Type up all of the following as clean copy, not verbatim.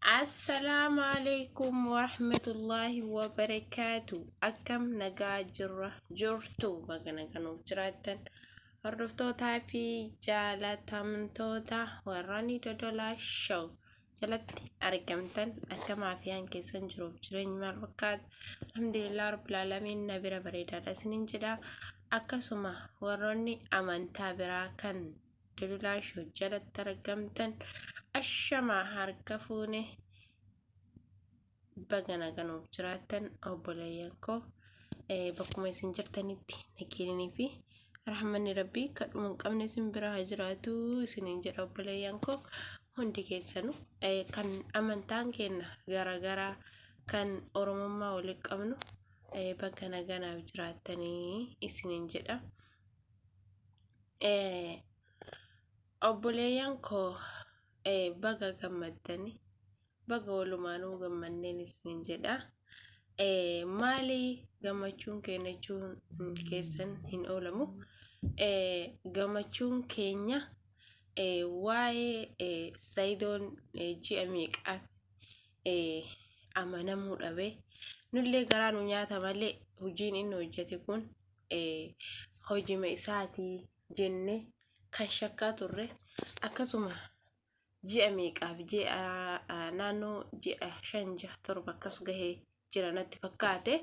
Assalaamu alaikum warahmatullaahi wabarakaatu. Akkam nagaa jirra jirtu baga nagaa nuuf jiraattan hordoftootaa fi jaalatamtoota warraanii Dodolaa Show jalatti argamtan akkam afiyaan keessan jiruuf jireenyi maal fakkaata? Alhamdulillah rabbil aalamiin na bira bareedaadha isiniin jedha. Akkasuma warroonni amantaa biraa kan Dodolaa Show jalatti argamtan ashamaa harka fuune baga nagaa nuuf jiraattan obboleeyyan koo bakkuma isin jirtanitti nageenyii fi rahmanni rabbii kadhuma hin qabne isin bira haa jiraatu isiniin jedha obboleeyyan koo hundi keessanu kan amantaan keenya garaagaraa kan oromummaa waliin qabnu baga nagaa naaf jiraattanii isiniin jedha. Obboleeyyan koo baga gammaddani baga walumaanuu gammanneen isiniin jedha. Maali gammachuun keenya jechuun keessan hin oolamu. Gammachuun keenya waa'ee Sayidoon ji'a meeqaaf amanamuu dhabe. Nullee garaa nu nyaata malee hojiin inni hojjete kun hojima isaatii jenne kan shakkaa turre akkasuma ji'a meeqaaf ji'a naannoo ji'a 5 6 7 akkas gahee jira natti fakkaate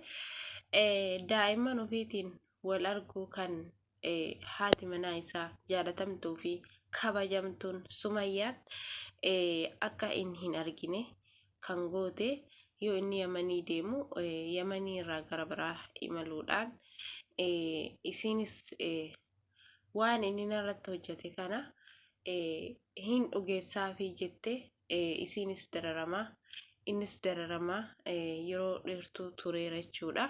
daa'imman ofiitiin wal arguu kan haati manaa isaa jaalatamtuu fi kabajamtuun Sumayyaan akka inni hin argine kan goote yoo inni Yamanii deemu Yamanii irraa gara biraa imaluudhaan isiinis waan inni narratti hojjete kana hin dhugeessaafii jette isiinis dararamaa innis dararamaa yeroo dheertuu tureera jechuudha.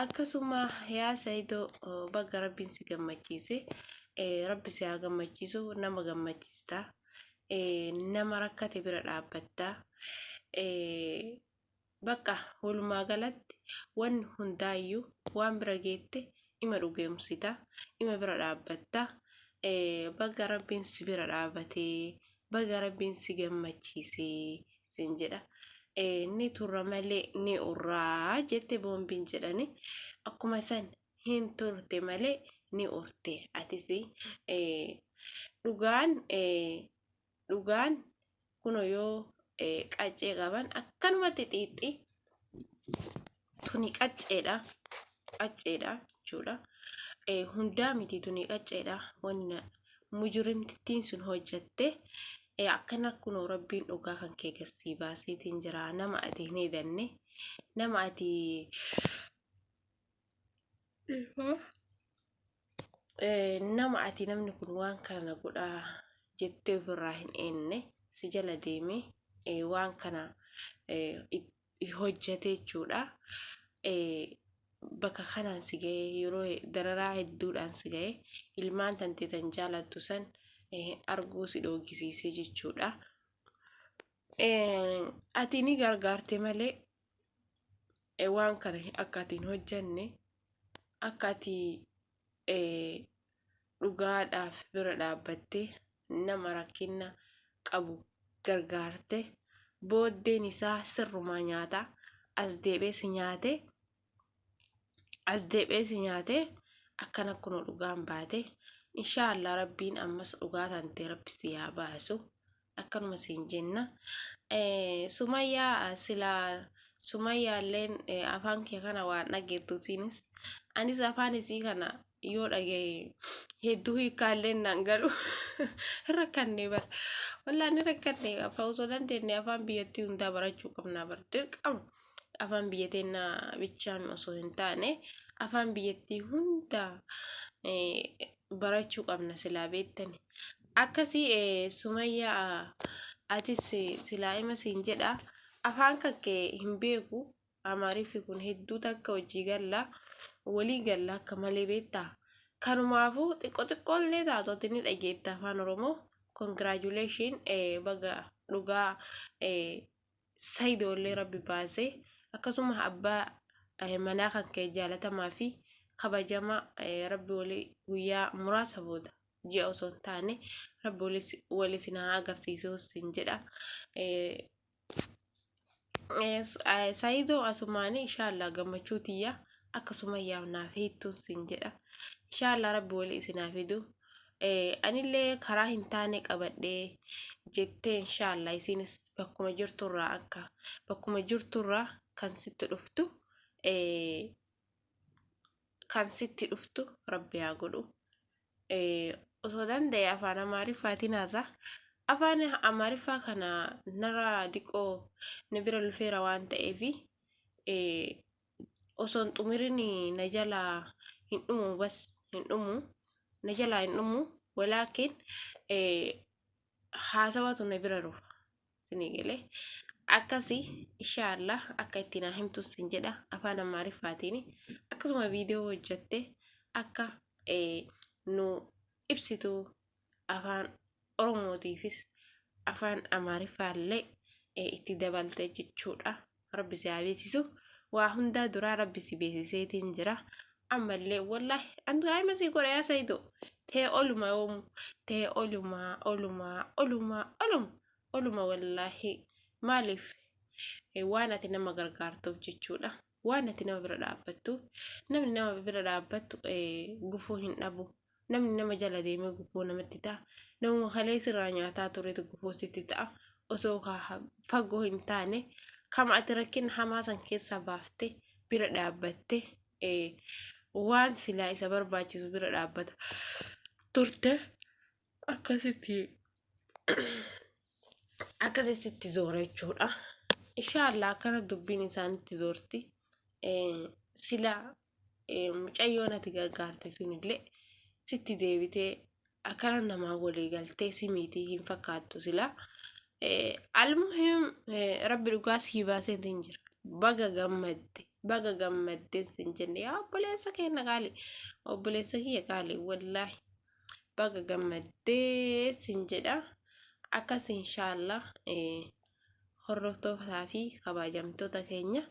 Akkasuma yaa Saidoo baga rabbiin si gammachiise rabbi si haa gammachiisu nama gammachiista nama rakkate bira dhaabbatta. Bakka walumaa galatti wanni hundaayyuu waan bira geette ima dhugeemsita, ima bira dhaabbatta. Baga rabbiin si bira dhaabatee, baga rabbiin si gammachiisee sin jedha. Ni turra malee ni urraa jette boombiin jedhani. Akkuma san hin turte malee ni urte atis dhugaan dhugaan kuno yoo qaccee qaban akkanumatti xiixxi tuni qacceedha qacceedha jechuudha hundaa miti tuni qacceedha wanna mujrimtittiin sun hojjatte akkana kunoo rabbiin dhugaa kan kee gassii baaseetiin jira nama ati hin hedanne nama ati Nama ati namni kun waan kana godhaa jettee ofirraa hin eenne si jala deemee waan kana hojjate jechuudha. Bakka kanaan si ga'ee yeroo dararaa hedduudhaan si ga'ee ilmaan tantee tan jaalattu san arguu si dhoogisiisee jechuudha. Ati ni gargaarte malee waan kana akka ati hin hojjanne akka ati dhugaadhaaf bira dhaabbattee nama rakkinna qabu gargaarte booddeen isaa sirrumaa nyaata as deebi'ee si nyaate as deebi'ee si nyaate akkana kunoo dhugaan baate inshaallah rabbiin ammas dhugaa tante rabbi si haa baasu akkanuma siin jenna Sumayyaa silaa Sumayyaalleen afaan kee kana waan dhageettu isiinis anis afaan isii kana yoo dhagaye hedduu hiikkaalleen naan galu rakkanne bar wallaan ni rakkanne afaan osoo dandeenye afaan biyyattii hundaa barachuu qabnaa bar dirqama afaan biyya teennaa bichaan osoo hin taane afaan biyyattii hundaa barachuu qabna silaa beektani. Akkasi Sumayyaa atis silaa ima siin jedha afaan kakkee hin beeku Amaariffi kun hedduu takka hojii galla walii galla akka malee beektaa. Kanumaafuu xiqqoo xiqqoollee taatu ati ni dhageetta afaan Oromoo. Congratulation baga dhugaa Sayidoollee rabbi baase akkasuma abbaa manaa kan kee jaalatamaa fi kabajamaa rabbi wali guyyaa muraasa booda ji'a osoo hin taane rabbi wali isin haa agarsiisu sin jedha. Saayidoo asumaanii inshaallah gammachuu tiyya akkasuma yaamnaaf hiittuun sin jedha. Inshaallah rabbi walii isin haa fidu. Anillee karaa hin taane qabadhee jettee inshaallah isinis bakkuma jirturraa akka bakkuma jirturraa kan sitti dhuftu kan sitti dhuftu rabbi haa godhu. Osoo danda'e afaan Amaariffaatiin haasaa. Afaan Amaariffaa kana narraa diqoo na bira lufeera waan ta'eef osoo hin xumurin na jalaa hin dhumu, bas hin dhumu, na jalaa hin dhumu, walaakin haasawatu na bira dhufa isinii galee. Akkasi inshaallah akka itti naa himtu sin jedha afaan Amaariffaatiin, akkasuma viidiyoo hojjatte akka nu ibsitu afaan Oromootiifis afaan Amaariffaallee itti dabalte jechuudha. Rabbi si haa beeksisu. Waa hundaa duraa rabbi si beeksiseetiin jira. Ammallee wallaahi an du'aa'ima sii godha yaa Sayido. Tee oluma yoomu tee olumaa olumaa olumaa oluma oluma wallaahi, maaliif waan ati nama gargaartuuf jechuudha. Waan ati nama bira dhaabbattuuf, namni nama bira dhaabbattu gufuu hin dhabu. Namni nama jala deemee gufuu namatti ta'a. Namuma kalee sirraa nyaataa turetu gufuu sitti ta'a. Osoo fagoo hin taane kama ati rakkina hamaa san keessaa baafte bira dhaabbatte waan silaa isa barbaachisu bira dhaabbata turte, akkasitti akkasitti zoora jechuudha. Inshaallah akkana dubbiin isaanitti zoorti. Silaa mucayyoon ati gargaarte sunillee sitti deebitee akkana namaa walii galtee si miitii hin fakkaattu silaa. Almuhim rabbi dhugaa sii baasee hin jira. Baga gammadde, baga gammaddeen sin jenne yaa obboleessa keenya qaali, obboleessa kiyya qaali, wallaahi baga gammaddee sin jedha. Akkas inshaallah hordoftootaa fi kabajamtoota keenya,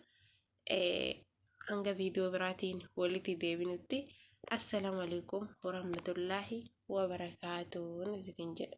hanga viidiyoo biraatiin walitti deebinutti assalaamu alaikum warahmatullaahi wabarakaatuun isiniin jedha.